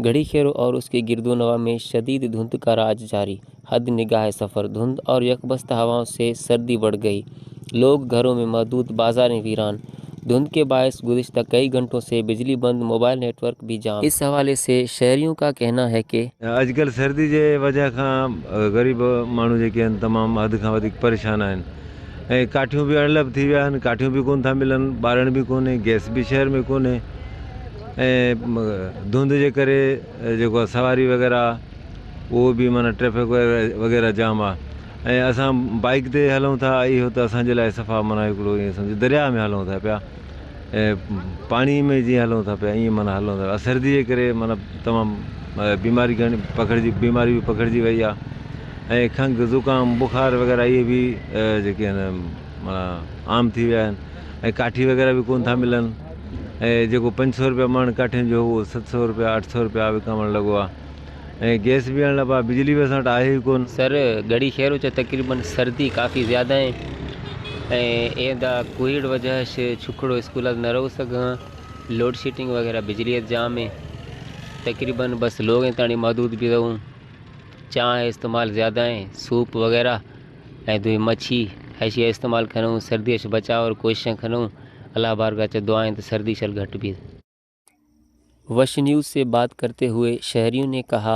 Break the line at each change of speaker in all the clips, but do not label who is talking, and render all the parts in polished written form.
गढ़ी खेरो और उसके गिरदोनवा में शदीद धुंध का राज जारी। हद निगाह सफ़र धुंध और यकबस्ता हवाओं से सर्दी बढ़ गई। लोग घरों में मौजूद, बाजारें वीरान। धुंध के बायस गुज़िश्ता कई घंटों से बिजली बंद, मोबाइल नेटवर्क भी जाम। इस हवाले से शहरियों का कहना है कि
अॼुकल्ह सर्दी जे वजह खां ग़रीब माण्हू जेके आहिनि तमामु हद खां वधीक परेशान आहिनि ऐं काठियूं बि अणलभ थी विया आहिनि, काठियूं बि कोन था मिलनि, ॿारण बि कोन्हे, गैस बि शहर में कोन्हे ऐं धुंध जे करे जेको आहे सवारी वग़ैरह उहो बि माना ट्रैफिक वग़ैरह जाम आहे ऐं असां बाइڪ تي هلون ٿا اهو ته اسان جي لاء صفا معنيٰ هڪڙو ائين سمجهو درياهه ۾ هلون ٿا پيا ۽ پاڻي ۾ جيئن هلون ٿا پيا ائين معنيٰ هلون ٿا پيا سردي جي ڪري معنيٰ تمام بيماري گهڻي پکڙجي بيماري به پکڙجي وئي آهي ۽ کنگهه زڪام بخار وغيره اهي به جيڪي آهن معنيٰ عام ٿي ويا آهن ۽ ڪاٺي وغيره به ڪونه ٿا ملن ۽ جيڪو 500 روپيا مڻ ڪاٺين جو هو اهو 700 روپيا 800 روپيا وڪامڻ لڳو آهي ۽ گئس به اڻلڀ آهي بجلي به اسان وٽ آهي ئي ڪونه.
سر ڳڙهي خيرو چ تقريبن سردي ڪافي زياده آهي ۽ ايندا ڪوهيڙ وجه ش ڇڪڙو اسڪول نه رهو سگهان لوڊ شيٽنگ وغيره بجلي جام آهي تقريبن بس لوگ تاڻي محدود به رهون چانهه استعمال زياده آهي سوپ وغيره ۽ دوئي مڇي هي شي استعمال ڪرون سردي ش بچاء اور ڪوشش ڪرون الله بارگاह چ دعا آهي ته سردي شل گهٽ به. वश न्यूज़ से बात करते हुए शहरियों ने कहा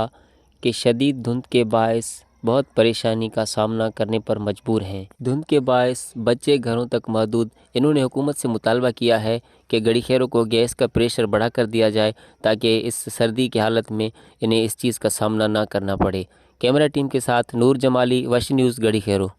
कि शदीद धुंध के बायस बहुत परेशानी का सामना करने पर मजबूर हैं। धुंध के बायस बच्चे घरों तक महदूद। इन्होंने हुकूमत से मुतालबा किया है कि गढ़ी खेरों को गैस का प्रेशर बढ़ा कर दिया जाए ताकि इस सर्दी की हालत में इन्हें इस चीज़ का सामना ना करना पड़े। कैमरा टीम के साथ नूर जमाली, वश न्यूज़, गढ़ी खेरो।